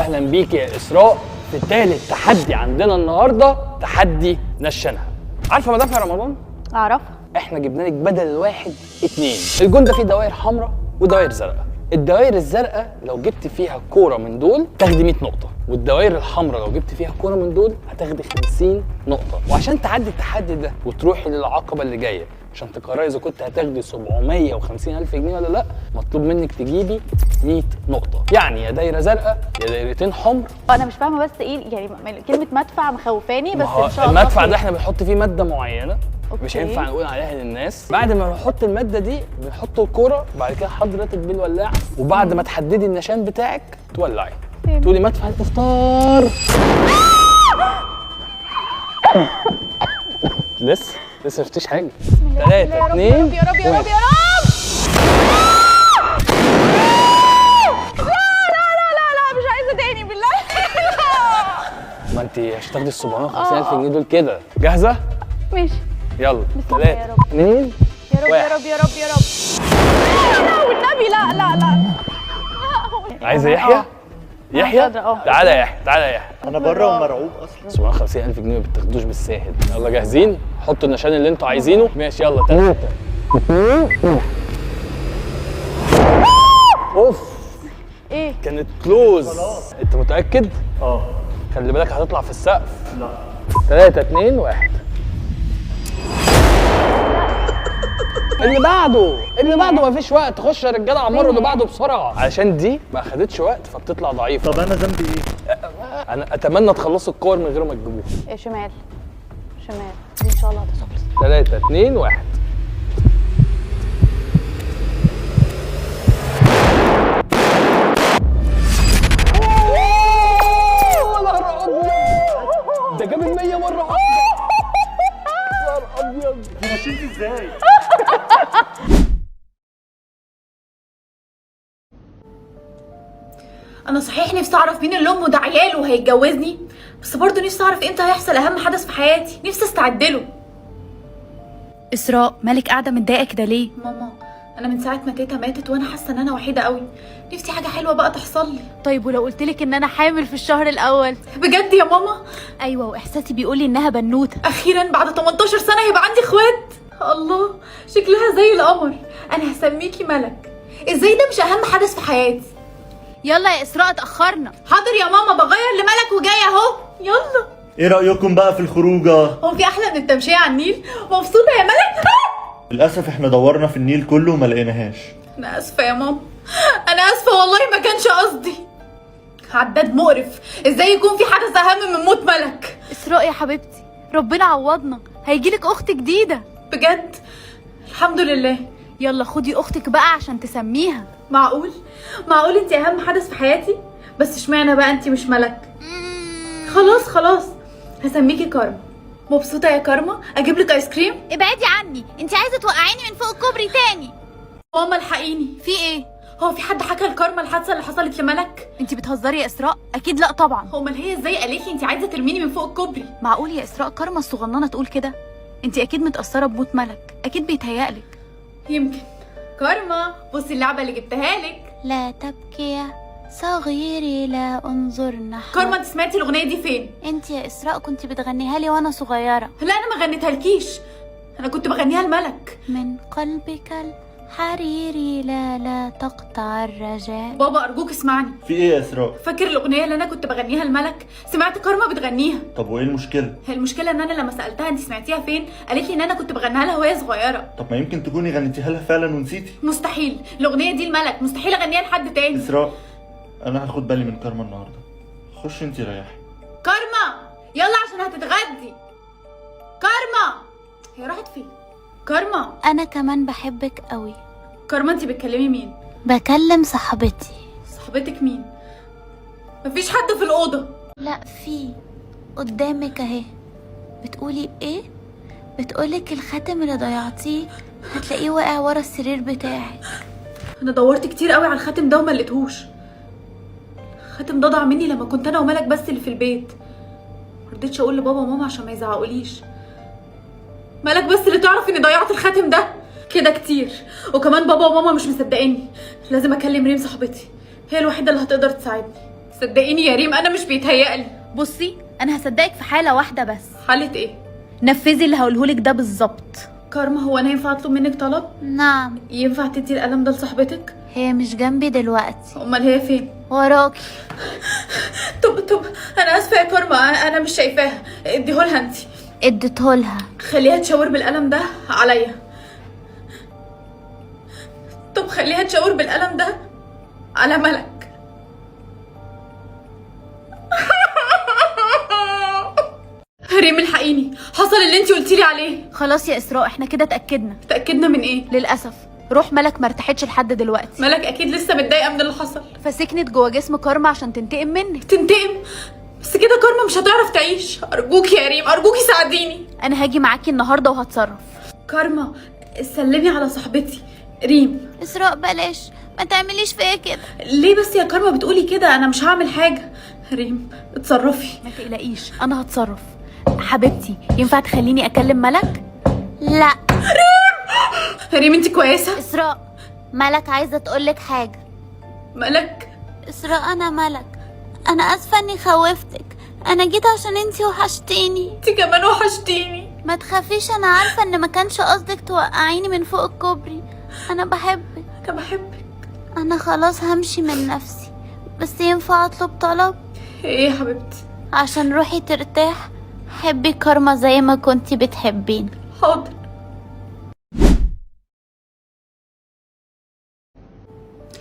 اهلا بيك يا اسراء في ثالث تحدي عندنا النهارده، تحدي نشنها. عارفه مدافع رمضان؟ اعرفها. احنا جبنا لك بدل الواحد 2. الجون ده فيه دوائر حمراء ودوائر زرقاء. الدوائر الزرقاء لو جبت فيها كورة من دول تاخدي 100 نقطة، والدوائر الحمراء لو جبت فيها كورة من دول هتاخدي 50 نقطة. وعشان تعدي التحدي ده وتروحي للعقبه اللي جاية عشان تقرري اذا كنت هتاخدي 750 الف جنيه ولا لا، مطلوب منك تجيبي 100 نقطة. يعني يا دايرة زرقاء يا دايرتين حمر. انا مش فاهمه بس ايه يعني كلمة مدفع مخوفاني، بس ان شاء الله المدفع ده احنا بنحط فيه مادة معينة okay. مش هينفع نقول عليها للناس. بعد ما نحط المادة دي بنحط الكورة، بعد كده حضرتك بالولاعه، وبعد ما تحددي النشان بتاعك تولعي. تقولي مدفع الافطار. لسه ما شفتيش حاجة. 3 2 يا رب يا رب يا رب. لا لا لا لا لا مش عايزه تاني بالله. ما انت مش هتاخدي ال 750 الف جنيه دول كده. جاهزة؟ ماشي يلا. 3 2 يا رب يا رب يا رب يا رب. لا والنبي لا لا لا. عايزه يحيى؟ يحيى؟ تعالى يا يحيى، تعالى يا يحيى. انا بره ومرعوب اصلا. 750 الف جنيه ما بتاخدوش بالساهل. يلا جاهزين؟ حطوا النشان اللي انتوا عايزينه. ماشي يلا. 3 2 اوف. ايه؟ كانت close. انت متأكد؟ اه. خلي بالك هتطلع في السقف. لا. 3 2 1. اللي بعده، اللي بعده مفيش وقت. خش يا رجاله عمروا اللي بعده بسرعة، عشان دي ما اخدتش وقت فبتطلع ضعيفة. طب انا ذنبي ايه؟ انا اتمنى تخلصوا الكور من غير ما تجيبوها. ايه شمال شمال دي ان شاء الله هتخلص. 3 2 1. يا نهار ابيض، ده جاب ال 100 مرة واحدة. يا نهار ابيض، دي مشيت ازاي؟ انا صحيح نفسي اعرف مين اللي امه ده عياله وهيتجوزني، بس برضه نفسي اعرف امتى هيحصل اهم حدث في حياتي، نفسي استعد له. اسراء مالك قاعدة متضايقة كده ليه؟ ماما انا من ساعة ما تيتا ماتت وانا حاسه ان انا وحيده قوي، نفسي حاجة حلوة بقى تحصل لي. طيب ولو قلت لك ان انا حامل في الشهر الاول؟ بجد يا ماما؟ ايوه، واحساسي بيقول لي انها بنوته. اخيرا بعد 18 سنة هيبقى عندي اخوات. الله شكلها زي القمر، انا هسميكي ملك. ازاي ده مش اهم حدث في حياتي؟ يلا يا اسراء اتاخرنا. حاضر يا ماما، بغير لملك وجاية اهو. يلا. ايه رايكم بقى في الخروجه؟ هو في احلى من التمشيه على النيل؟ مبسوطة يا ملك؟ للاسف احنا دورنا في النيل كله وما لقيناهاش. انا اسفه يا ماما، انا اسفه والله ما كانش قصدي. عداد مقرف، ازاي يكون في حدث اهم من موت ملك؟ اسراء يا حبيبتي ربنا عوضنا، هيجيلك اخت جديدة. بجد؟ الحمد لله. يلا خدي اختك بقى عشان تسميها. معقول؟ معقول انت اهم حدث في حياتي؟ بس اشمعنى بقى انت مش ملك؟ خلاص خلاص هسميكي كارما. مبسوطة يا كارما؟ اجيب لك ايس كريم؟ ابعدي عني، انت عايزه توقعيني من فوق الكوبري تاني. ماما الحقيني. في ايه؟ هو في حد حكى لكارما الحادثة اللي حصلت لملك؟ انت بتهزري يا اسراء؟ اكيد لا طبعا. امال هي ازاي قالت لي انت عايزه ترميني من فوق الكوبري؟ معقول يا اسراء كارما الصغننه تقول كده؟ انت اكيد متاثرة بموت ملك، اكيد بيتهيألك. يمكن. كارما بصي اللعبة اللي جبتها لك. لا تبكي يا صغيري لا انظر نحو. كارما انت سمعتي الاغنية دي فين؟ انت يا اسراء كنت بتغنيها لي وانا صغيرة. لا انا ما غنيتها لكيش، انا كنت بغنيها لملك. من قلبك الحريري لا لا تقطع الرجاء. بابا ارجوك اسمعني. في ايه يا اسراء؟ فاكر الاغنية اللي انا كنت بغنيها لملك؟ سمعت كارما بتغنيها. طب وايه المشكلة؟ هي المشكلة ان انا لما سالتها انت سمعتيها فين قالت لي ان انا كنت بغنيها لها وهي صغيرة. طب ما يمكن تكوني غنيتيها لها فعلا ونسيتي. مستحيل، الاغنية دي لملك، مستحيل اغنيها لحد تاني. اسراء انا هاخد بالي من كارما النهارده، خش انت ريحي. كارما يلا عشان هتتغدي. كارما هي راحت فين؟ كارما انا كمان بحبك قوي. كارما انت بتكلمي مين؟ بكلم صاحبتي. صاحبتك مين؟ مفيش حد في الاوضة. لا في قدامك اهي. بتقولي ايه؟ بتقولك الخاتم اللي ضيعتيه هتلاقيه واقع ورا السرير بتاعك. انا دورت كتير قوي على الخاتم ده وما لقيتهوش. الخاتم ده ضاع مني لما كنت انا وملك بس اللي في البيت. مرضتش اقول لبابا وماما عشان ما يزعقوليش. ملك بس اللي تعرف اني ضيعت الخاتم ده كده كتير، وكمان بابا وماما مش مصدقيني. لازم اكلم ريم صاحبتي، هي الوحيدة اللي هتقدر تساعدني. صدقيني يا ريم انا مش بيتهيألي. بصي انا هصدقك في حاله واحدة بس. حالة ايه؟ نفذي اللي هقولهولك ده بالظبط. كارما، هو انا ينفع اطلب منك طلب؟ نعم. ينفع تدي القلم ده لصاحبتك؟ هي مش جنبي دلوقتي. امال هي فين؟ وراكي. طب انا اسفه يا كارما، انا مش شايفاها، اديهولها انت. اديتهولها. خليها تشاور بالقلم ده عليا. طب خليها تشاور بالقلم ده على ملك. ريم الحقيني، حصل اللي انتي قلتيلي عليه. خلاص يا اسراء، احنا كده اتاكدنا. اتاكدنا من ايه؟ للاسف روح ملك ما ارتاحتش لحد دلوقتي. ملك اكيد لسه متضايقة من اللي حصل، فسكنت جوه جسم كارما عشان تنتقم منك. تنتقم؟ بس كده كارما مش هتعرف تعيش. ارجوكي يا ريم، ارجوكي ساعديني. انا هاجي معاكي النهارده وهتصرف. كارما سلمي على صاحبتي ريم. اسراء بلاش، ما تعمليش فيا كده. ليه بس يا كارما بتقولي كده؟ انا مش هعمل حاجة. ريم اتصرفي. ما تقلقيش انا هتصرف. حبيبتي ينفع تخليني اكلم ملك؟ لا. ريم انت كويسة؟ اسراء، ملك عايزه تقولك حاجة. ملك؟ اسراء انا ملك، انا اسفه اني خوفتك، انا جيت عشان انتي وحشتيني. انت كمان وحشتيني. ما تخافيش، انا عارفه ان ما كانش قصدك توقعيني من فوق الكوبري. انا بحبك. انا بحبك. انا خلاص همشي من نفسي، بس ينفع اطلب طلب؟ ايه يا حبيبتي؟ عشان روحي ترتاح، حبي كارما زي ما كنتي بتحبيني. حاضر.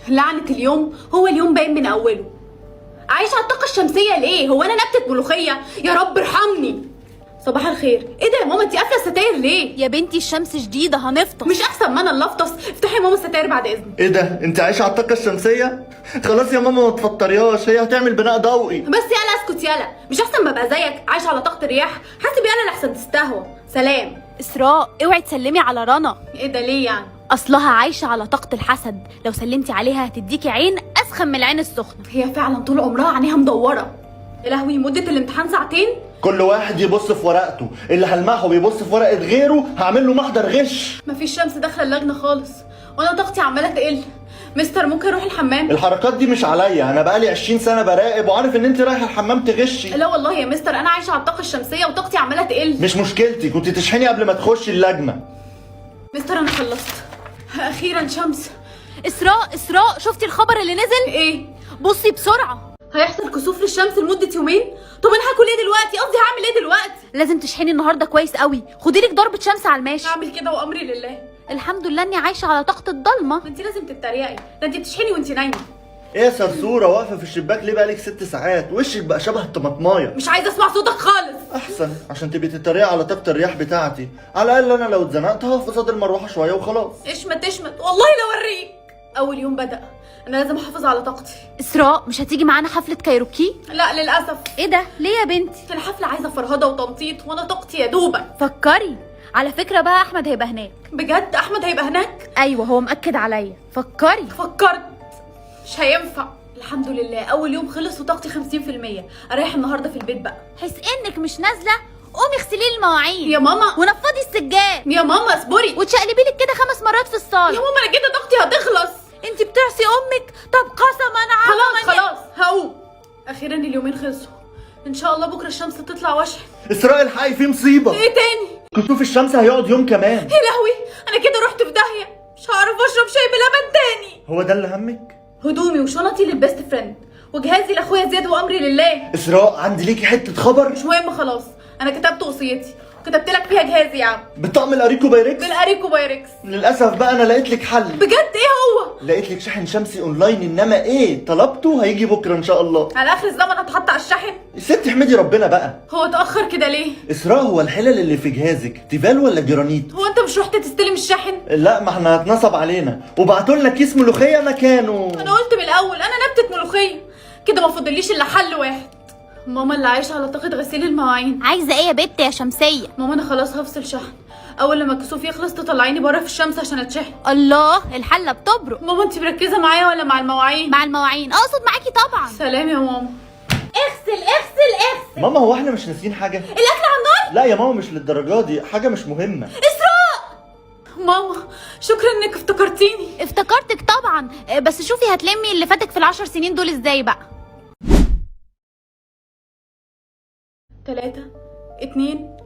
لعنة اليوم، هو اليوم باين من اوله. عايشة على الطاقة الشمسية ليه؟ هو انا نبتة ملوخية؟ يا رب ارحمني. صباح الخير. ايه ده يا ماما، انتي قافلة الستاير ليه؟ يا بنتي الشمس شديدة هنفطس. مش احسن ما انا اللي افطس؟ افتحي يا ماما الستاير بعد اذنك. ايه ده، انت عايشه على الطاقة الشمسية؟ خلاص يا ماما ما تفطريهاش، هي هتعمل بناء ضوئي. بس يلا اسكت يلا، مش احسن ما ابقى زيك عايشة على طاقة الرياح؟ حاسب يلا لحسن تستهوى. سلام. اسراء اوعي تسلمي على رنا. ايه ده ليه يعني؟ اصلها عايشه على طاقة الحسد، لو سلمتي عليها هتديكي عين اسخن من العين السخنة. هي فعلا طول عمرها عينيها مدورة. يا لهوي، مده الامتحان ساعتين. كل واحد يبص في ورقته، اللي هلمحه بيبص في ورقة غيره هعمل له محضر غش. مفيش شمس داخله اللجنة خالص، وانا طاقتي عماله تقل. مستر ممكن اروح الحمام؟ الحركات دي مش عليا، انا بقالي 20 سنة براقب وعارف ان انت رايحة الحمام تغشي. لا والله يا مستر، انا عايشه على الطاقة الشمسية وطاقتي عماله تقل. مش مشكلتي، كنت تشحني قبل ما تخشي اللجنة. مستر انا خلصت اخيرا. شمس. اسراء اسراء، شفتي الخبر اللي نزل؟ ايه؟ بصي بسرعة. هيحصل كسوف للشمس لمدة يومين؟ طب انا هاكل ايه دلوقتي؟ قصدي هعمل ايه دلوقتي؟ لازم تشحني النهارده كويس قوي، خدي لك ضربه شمس على الماشي. هعمل كده وامري لله. الحمد لله اني عايشه على طاقة الضلمة. ما انت لازم تتريقي، ده انت بتشحني وانت نايمة. ايه يا صرصوره واقفة في الشباك ليه بقالك 6 ساعات؟ وشك بقى شبه الطماطمايه. مش عايزه اسمع صوتك خالص. احسن، عشان تبقي تتريقي على طاقة الرياح بتاعتي. على الاقل انا لو اتزنقت هقف قصاد المروحة شوية وخلاص. اشمت اشمت، والله لو اوريك. اول يوم بدا، انا لازم احافظ على طاقتي. اسراء مش هتيجي معانا حفلة كايروكي؟ لا للاسف. ايه ده ليه يا بنتي؟ الحفلة عايزه فرهده وتنطيط، وانا طاقتي يا دوبك. فكري على فكرة بقى، احمد هيبقى هناك. بجد احمد هيبقى هناك؟ ايوه هو مأكد عليا. فكري. فكرت، مش هينفع. الحمد لله اول يوم خلص وطاقتي 50%. اريح النهارده في البيت بقى. حس انك مش نازله، قومي اغسلي لي المواعين يا ماما. ونفضي السجاد. يا ماما اصبري. وتشقلبي لك كده 5 مرات في الصاله. يا ماما انا كده طاقتي هتخلص. انت بتعصي امك؟ طب قسما خلاص خلاص هقوم. اخيرا اليومين خلصوا، ان شاء الله بكره الشمس تطلع واشحن. اسراء الحقي، في مصيبة. ايه تاني؟ كسوف الشمس هيقعد يوم كمان. يا لهوي، انا كده رحت في داهية، مش هعرف اشرب شاي بلبن تاني. هو ده اللي همك؟ هدومي وشنطي لل best friend، وجهازي لاخويا زياد، وامري لله. اسراء عندي ليكي حتة خبر. مش مهم خلاص، انا كتبت وصيتي وكتبت لك فيها جهازي يا عم. بطقم الاريكو بايركس؟ بالاريكو بايركس. للاسف بقى انا لقيت لك حل. بجد؟ ايه هو؟ لقيت لك شاحن شمسي اونلاين، انما ايه، طلبته هيجي بكره ان شاء الله. على اخر الزمن هتحط على الشاحن. ست احمدي ربنا بقى. هو اتاخر كده ليه؟ اسراء هو الحلل اللي في جهازك تيفال ولا جرانيت؟ هو انت مش رحت تستلم الشاحن؟ لا ما احنا هتنصب علينا وبعتوا لنا كيس ملوخية مكانه. انا قلت من الاول انا نبتة ملوخية كده، ما فاضليش الا حل واحد. ماما اللي عايشه على طاقة غسيل المواعين. عايزه ايه يا بت يا شمسية؟ ماما انا خلاص هفصل شحن، اول لما الكسوف يخلص تطلعيني بره في الشمس عشان اتشحن. الله، الحلة بتبرق. ماما انت مركزه معايا ولا مع المواعين؟ مع المواعين اقصد، معاكي طبعا. سلام يا ماما. اغسل اغسل اغسل. ماما هو احنا مش ناسيين حاجة؟ الاكل على النار؟ لا يا ماما مش للدرجة دي، حاجة مش مهمة. اسراء. ماما شكرا انك افتكرتيني. افتكرتك طبعا، بس شوفي هتلمي اللي فاتك في ال10 سنين دول ازاي بقى. 3 2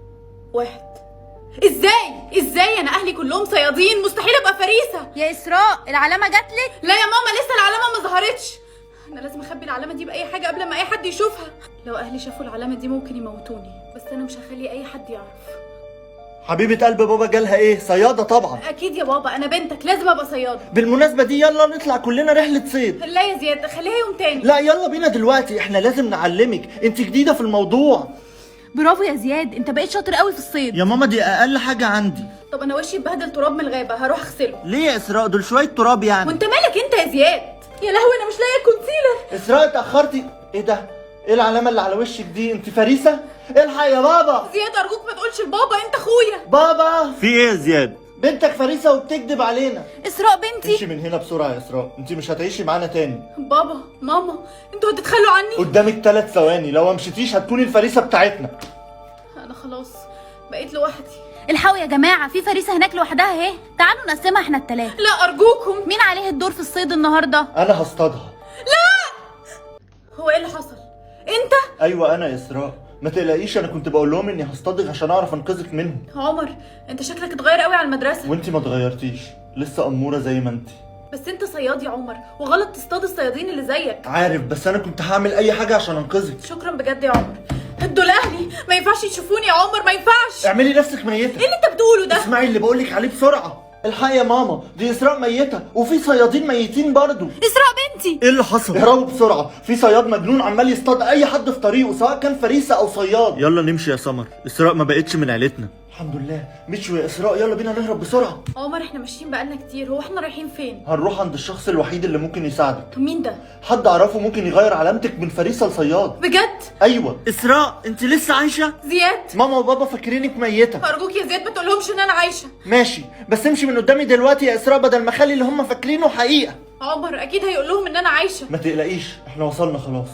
1. ازاي انا اهلي كلهم صيادين، مستحيل ابقى فريسة. يا اسراء العلامة جاتلك؟ لا يا ماما لسه العلامة ما ظهرتش. انا لازم اخبي العلامة دي باي حاجة قبل ما اي حد يشوفها. لو اهلي شافوا العلامة دي ممكن يموتوني، بس انا مش هخلي اي حد يعرف. حبيبه قلب بابا جالها ايه؟ صياده طبعا. اكيد يا بابا، انا بنتك لازم ابقى صياده. بالمناسبة دي يلا نطلع كلنا رحله صيد. لا يا زياد خليها يوم تاني. لا يلا بينا دلوقتي، احنا لازم نعلمك، انت جديدة في الموضوع. برافو يا زياد، انت بقيت شاطر قوي في الصيد. يا ماما دي اقل حاجة عندي. طب انا وشي اتبهدل تراب من الغابة، هروح اغسله. ليه يا اسراء؟ دول شوية تراب يعني. وانت مالك انت يا زياد؟ يا لهوي انا مش لاقيه concealer. اسراء اتاخرتي. ايه ده؟ ايه العلامة اللي على وشك دي؟ انت فريسة؟ الحق يا بابا. زياد ارجوك ما تقولش لبابا، انت اخويا. بابا في ايه يا زياد؟ بنتك فريسة وبتكذب علينا. اسراء بنتي. امشي من هنا بسرعة يا اسراء، انت مش هتعيشي معانا تاني. بابا ماما انتوا هتتخلوا عني؟ قدامك 3 ثواني، لو ما مشيتيش هتكوني الفريسه بتاعتنا. انا خلاص بقيت لوحدي. الحقوا يا جماعة، في فريسة هناك لوحدها اهي، تعالوا نقسمها احنا الثلاثة. لا ارجوكم. مين عليه الدور في الصيد النهارده؟ انا هصطادها. لا هو ايه اللي حصل؟ انت؟ ايوه انا يا اسراء، ما تقلقيش، انا كنت بقول لهم اني هصطادك عشان اعرف انقذك منهم. عمر انت شكلك اتغير قوي على المدرسة. وانت ما اتغيرتيش، لسه اموره زي ما انت. بس انت صياد يا عمر، وغلط تصطاد الصيادين اللي زيك. عارف، بس انا كنت هعمل اي حاجة عشان انقذك. شكرا بجد يا عمر. دول اهلي ما ينفعش يشوفوني يا عمر، ما ينفعش. اعملي نفسك ميته. ايه اللي انت بتقوله ده؟ اسمعي اللي بقولك عليه بسرعة. الحق يا ماما، دي اسراء ميته وفي صيادين ميتين برضو. اسراء بنتي. ايه اللي حصل؟ اهربوا بسرعة، في صياد مجنون عمال يصطاد اي حد في طريقه، سواء كان فريسة او صياد. يلا نمشي يا سمر، اسراء ما بقتش من عيلتنا. الحمد لله مشوا يا اسراء، يلا بينا نهرب بسرعة. عمر احنا ماشيين بقالنا كتير، هو احنا رايحين فين؟ هنروح عند الشخص الوحيد اللي ممكن يساعدك. مين ده؟ حد اعرفه ممكن يغير علامتك من فريسة لصياد. بجد؟ ايوه. اسراء انت لسه عايشه؟ زياد ماما وبابا فاكرينك ميته. ارجوك يا زياد ما تقولهمش ان انا عايشه. ماشي، بس امشي من قدامي دلوقتي يا اسراء بدل ما اخلي اللي هم فاكرينه حقيقة. عمر اكيد هيقول لهم ان انا عايشه. ما تقلقيش احنا وصلنا خلاص.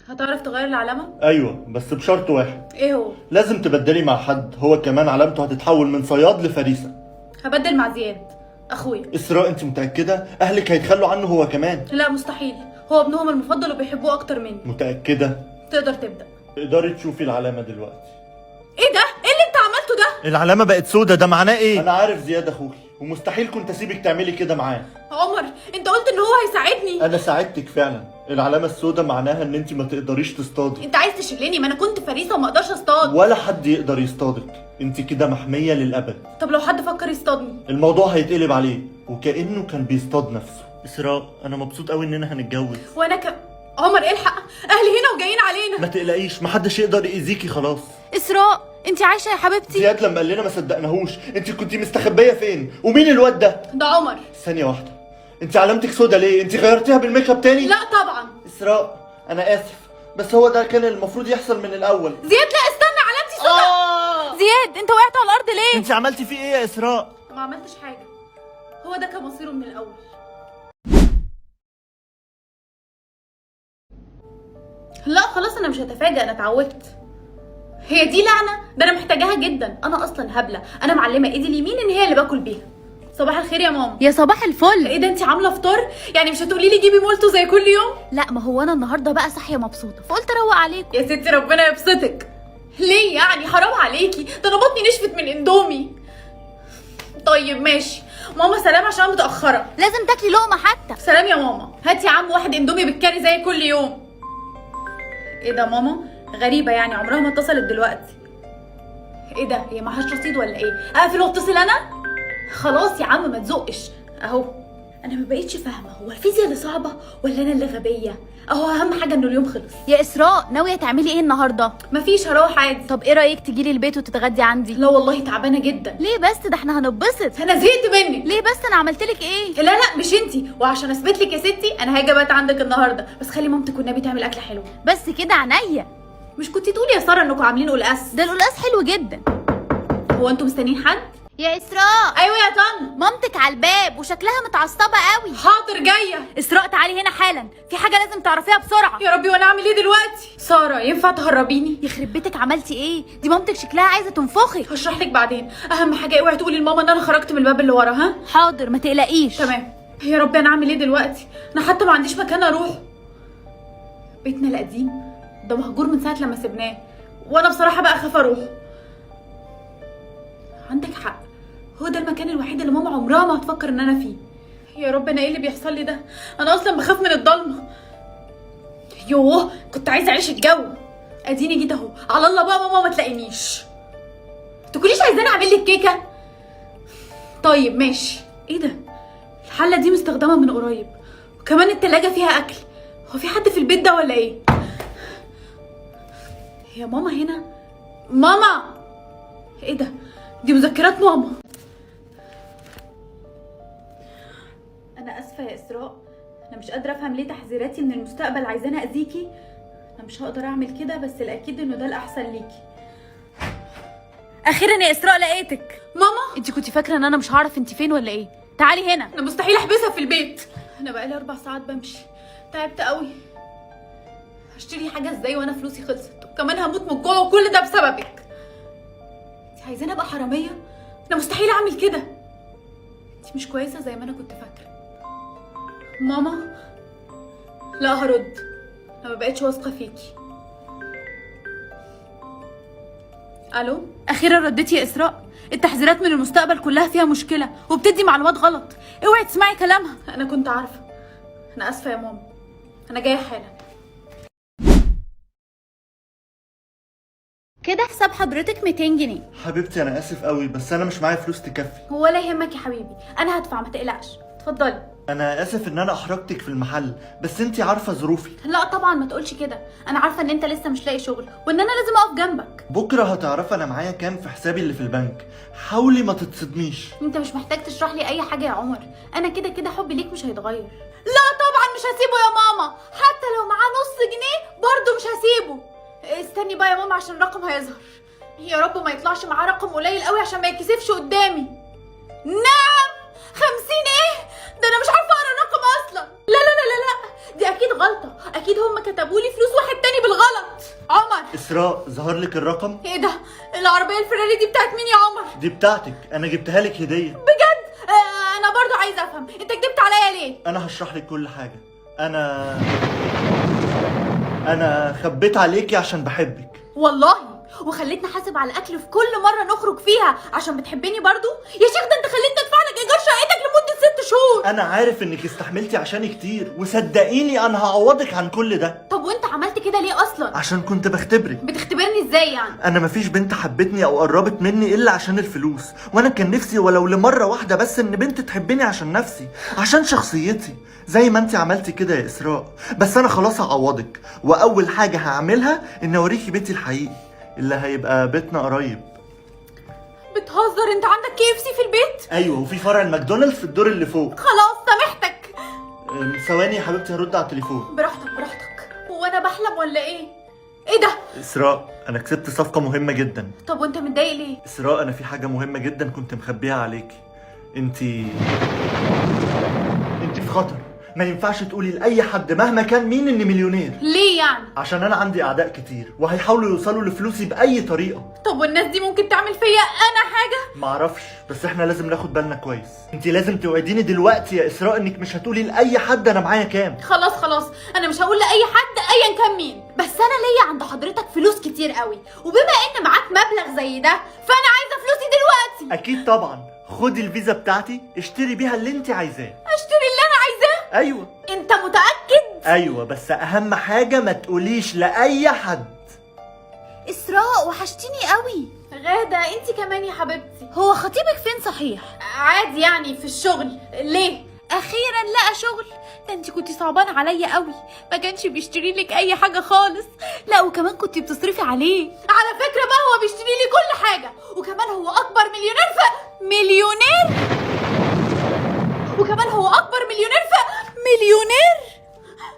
هتعرف تغير العلامة؟ ايوه بس بشرط واحد. ايه هو؟ لازم تبدلي مع حد، هو كمان علامته هتتحول من صياد لفريسه. هبدل مع زياد اخويا. اسراء انت متاكدة؟ اهلك هيتخلوا عنه هو كمان. لا مستحيل، هو ابنهم المفضل وبيحبوه اكتر مني. متاكدة؟ تقدر تبدا. تقدري تشوفي العلامة دلوقتي. ايه ده؟ ايه اللي انت عملته ده؟ العلامة بقت سودة، ده معناه ايه؟ انا عارف زياد اخوكي ومستحيل كنت اسيبك تعملي كده معاه. عمر انت قلت ان هو هيساعدني. انا ساعدتك فعلا. العلامة السوداء معناها ان انت ما تقدريش تصطادي. انت عايز تشلني؟ ما انا كنت فريسة وما اقدرش اصطاد. ولا حد يقدر يصطادك، انت كده محمية للابد. طب لو حد فكر يصطادني؟ الموضوع هيتقلب عليه وكانه كان بيصطاد نفسه. اسراء انا مبسوط قوي اننا هنتجوز. وانا عمر الحق، اهلي هنا وجايين علينا. ما تقلقيش محدش يقدر يأذيكي خلاص. اسراء انت عايشه يا حبيبتي؟ زياد لما قال لنا ما صدقناهوش. انت كنتي مستخبيه فين؟ ومين الواد ده؟ ده عمر. ثانية واحدة، انت علامتك سودا ليه؟ انت غيرتيها بال make up تاني؟ لا طبعا. اسراء انا اسف، بس هو ده كان المفروض يحصل من الاول. زياد لا استنى، علامتي سودا. زياد انت وقعت على الارض ليه؟ انت عملتي فيه ايه يا اسراء؟ ما عملتش حاجة، هو ده كان مصيره من الاول. لا خلاص انا مش هتفاجئ، انا اتعودت. هي دي لعنه؟ ده انا محتاجاها جدا، انا اصلا هبلة، انا معلمه ايدي اليمين ان هي اللي باكل بيها. صباح الخير يا ماما. يا صباح الفل. ايه ده انت عامله فطار؟ يعني مش هتقولي لي جيبي مولتو زي كل يوم؟ لا ما هو انا النهارده بقى صاحية مبسوطة فقلت اروق عليكم. يا ستي ربنا يبسطك. ليه يعني؟ حرام عليكي، ده انا بطني نشفت من اندومي. طيب ماشي ماما، سلام عشان انا متاخرة. لازم تاكلي لقمة حتى. سلام يا ماما. هاتي يا عم واحد اندومي بالكاري زي كل يوم. ايه ده ماما؟ غريبة يعني عمرها ما اتصلت دلوقتي. ايه ده؟ هي معهاش رصيد ولا ايه؟ اقفل واتصل انا؟ خلاص يا عم ما تزقش اهو. انا ما بقتش فاهمه، هو الفيزياء اللي صعبة ولا انا اللي غبية؟ اهو اهم حاجة انه اليوم خلص. يا اسراء ناوية تعملي ايه النهارده؟ مفيش، هروح عادي. طب ايه رايك تجيلي البيت وتتغدي عندي؟ لا والله تعبانة جدا. ليه بس؟ ده احنا هنتبسط. انا زهقت منك. ليه بس؟ انا عملتلك ايه؟ لا لا مش انتي، وعشان اثبت لك يا ستي انا هاجي ابات عندك النهارده، بس خلي مامتك والنبي تعمل اكله حلوة. بس كده عينيا. مش كنتي تقولي يا ساره انكم عاملين قلقاس؟ ده القلقاس حلو جدا. هو انتوا مستنيين حد؟ يا اسراء. ايوه يا طن. مامتك على الباب وشكلها متعصبه قوي. حاضر جاية. اسراء تعالي هنا حالا، في حاجة لازم تعرفيها بسرعة. يا ربي وانا اعمل ايه دلوقتي؟ ساره ينفع تهربيني؟ يخرب بيتك عملتي ايه؟ دي مامتك شكلها عايزه تنفخك. هشرح لك بعدين، اهم حاجة اوعي تقولي لماما ان انا خرجت من الباب اللي ورا. ها؟ حاضر ما تقلقيش. تمام. يا ربي انا اعمل ايه دلوقتي؟ انا حتى ما عنديش مكان اروح. بيتنا القديم ده مهجور من ساعة لما سبناه، وانا بصراحة بقى اخاف اروح. عندك حق، هو ده المكان الوحيد اللي ماما عمرها ما هتفكر ان انا فيه. يا رب انا ايه اللي بيحصل لي ده؟ انا اصلا بخاف من الضلمة. يوه كنت عايزه اعيش الجو. اديني جيت اهو، على الله بقى ماما ما تلاقينيش. تكونيش عايزاني اعمل لك كيكة؟ طيب ماشي. ايه ده؟ الحلة دي مستخدمة من قريب، وكمان التلاجة فيها اكل. هو في حد في البيت ده ولا ايه؟ هي ماما هنا؟ ماما! ايه ده؟ دي مذكرات ماما. انا اسفه يا اسراء، انا مش قادرة افهم ليه تحذيراتي من المستقبل عايزاني اذيكي. انا مش هقدر اعمل كده، بس الاكيد انه ده الاحسن ليكي. اخيرا يا اسراء لقيتك. ماما، انت كنت فاكره ان انا مش هعرف انت فين ولا ايه؟ تعالي هنا. انا مستحيل احبسها في البيت. انا بقالي 4 ساعات بمشي، تعبت قوي. هشتري حاجة ازاي وانا فلوسي خلصت؟ وكمان هموت من الجوع، وكل ده بسببك. انت عايزاني ابقى حرامية؟ انا مستحيل اعمل كده. انت مش كويسة زي ما انا كنت فاكره. ماما، لا هرد، انا ما بقتش واثقة فيكي. الو، اخيرا رديتي يا اسراء. التحذيرات من المستقبل كلها فيها مشكلة وبتدي معلومات غلط، اوعي تسمعي كلامها. انا كنت عارفه. انا اسفه يا ماما، انا جاية حالا. كده حساب حضرتك 200 جنيه. حبيبتي انا اسف قوي، بس انا مش معايا فلوس تكفي. ولا يهمك يا حبيبي، انا هدفع ما تقلقش. اتفضلي. انا اسف ان انا احرجتك في المحل، بس انتي عارفه ظروفي. لا طبعا ما تقولش كده، انا عارفه ان انت لسه مش لاقي شغل وان انا لازم اقف جنبك. بكره هتعرفي انا معايا كام في حسابي اللي في البنك. حاولي ما تتصدميش. انت مش محتاج تشرح لي اي حاجة يا عمر، انا كده كده حبي ليك مش هيتغير. لا طبعا مش هسيبه يا ماما، حتى لو معاه نص جنيه برضه مش هسيبه. استني بقى يا ماما عشان الرقم هيظهر. يا رب ما يطلعش معاه رقم قليل قوي عشان ما يتكسفش قدامي. نعم 50 ايه ده؟ انا مش عارفه اقرا الرقم اصلا. لا لا لا لا لا، دي اكيد غلطه، اكيد هم كتبوا لي فلوس واحد تاني بالغلط. عمر. اسراء، ظهر لك الرقم؟ ايه ده؟ العربية الفيراري دي بتاعت مين يا عمر؟ دي بتاعتك، انا جبتها لك هديه. بجد؟ انا برضو عايزه افهم انت كدبت عليا ليه؟ انا هشرح لك كل حاجة. انا خبيت عليكي عشان بحبك. والله؟ وخليتني احاسب على الاكل في كل مرة نخرج فيها عشان بتحبني برضو؟ يا شيخ ده انت خليتني ادفع لك ايجار شقتك لمدة 6 شهور. انا عارف انك استحملتي عشاني كتير، وصدقيني انا هعوضك عن كل ده. طب وانت عملت كده ليه اصلا؟ عشان كنت بختبرك. بتختبرني ازاي يعني؟ انا مفيش بنت حبتني او قربت مني الا عشان الفلوس، وانا كان نفسي ولو لمره واحدة بس ان بنت تحبني عشان نفسي، عشان شخصيتي، زي ما انت عملتي كده يا اسراء. بس انا خلاص هعوضك، واول حاجة هعملها ان اوريكي بيتي الحقيقي اللي هيبقى بيتنا قريب. بتهزر؟ انت عندك KFC في البيت؟ ايوه، وفي فرع الماكدونالدز في الدور اللي فوق. خلاص سامحتك. ثواني يا حبيبتي هرد على التليفون. براحتك براحتك. هو انا بحلم ولا ايه؟ ايه ده؟ اسراء، انا كسبت صفقة مهمة جدا. طب وانت متضايق ليه؟ اسراء، انا في حاجة مهمة جدا كنت مخبيها عليكي. انت في خطر، ما ينفعش تقولي لاي حد مهما كان مين اني مليونير. ليه يعني؟ عشان انا عندي اعداء كتير وهيحاولوا يوصلوا لفلوسي باي طريقه. طب والناس دي ممكن تعمل فيا انا حاجة؟ معرفش، بس احنا لازم ناخد بالنا كويس. انت لازم توعديني دلوقتي يا اسراء انك مش هتقولي لاي حد انا معايا كام. خلاص خلاص، انا مش هقول لاي حد ايا كان مين. بس انا ليا عند حضرتك فلوس كتير قوي، وبما ان معاك مبلغ زي ده فانا عايزه فلوسي دلوقتي. اكيد طبعا، خدي الفيزا بتاعتي اشتري بيها اللي انت عايزاه. اشتري اللي انا عايزاه؟ ايوه. انت متاكد؟ ايوه، بس اهم حاجة ما تقوليش لاي حد. اسراء وحشتيني قوي. غاده انت كمان يا حبيبتي. هو خطيبك فين صحيح؟ عادي يعني في الشغل. ليه؟ اخيرا لقى شغل. ده انت كنتي صعبانه عليا قوي، ما كانش بيشتري لك اي حاجة خالص. لا وكمان كنتي بتصرفي عليه. على فكرة بقى هو بيشتري لي كل حاجة، وكمان هو اكبر مليونير في مليونير؟ وكمان هو اكبر مليونير في مليونير؟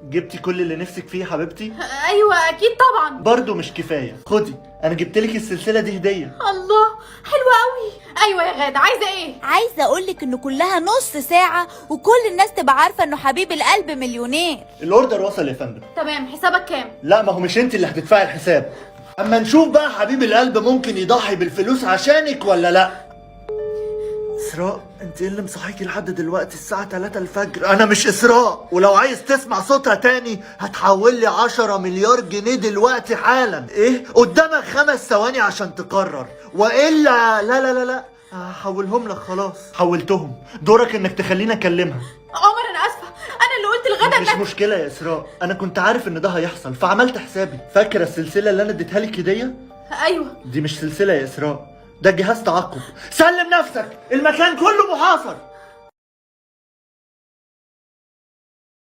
جبتي كل اللي نفسك فيه يا حبيبتي؟ ايوه اكيد طبعا. برضو مش كفاية، خدي انا جبت لك السلسلة دي هديه. الله حلوة قوي. ايوه يا غاده، عايزه ايه؟ عايزه اقولك ان كلها نص ساعة وكل الناس تبقى عارفه انه حبيب القلب مليونير. ال order وصل يا فندم. تمام، حسابك كام؟ لا ما هو مش انت اللي هتدفعي الحساب. اما نشوف بقى حبيب القلب ممكن يضحي بالفلوس عشانك ولا لا. اسراء انت ايه اللي مصحيكي لحد دلوقتي الساعة 3 الفجر؟ انا مش اسراء، ولو عايز تسمع صوتها تاني هتحول لي 10 مليار جنيه دلوقتي حالا. ايه؟ قدامك 5 ثواني عشان تقرر، والا لا لا لا لا هحولهم لك. خلاص حولتهم، دورك انك تخليني اكلمها. عمر انا اسفه، انا اللي قلت الغدا مش مشكلة يا اسراء، انا كنت عارف ان ده هيحصل فعملت حسابي. فاكرة السلسلة اللي انا اديتها لك هدية؟ ايوه. دي مش سلسلة يا اسراء، ده جهاز تعقب. سلم نفسك، المكان كله محاصر.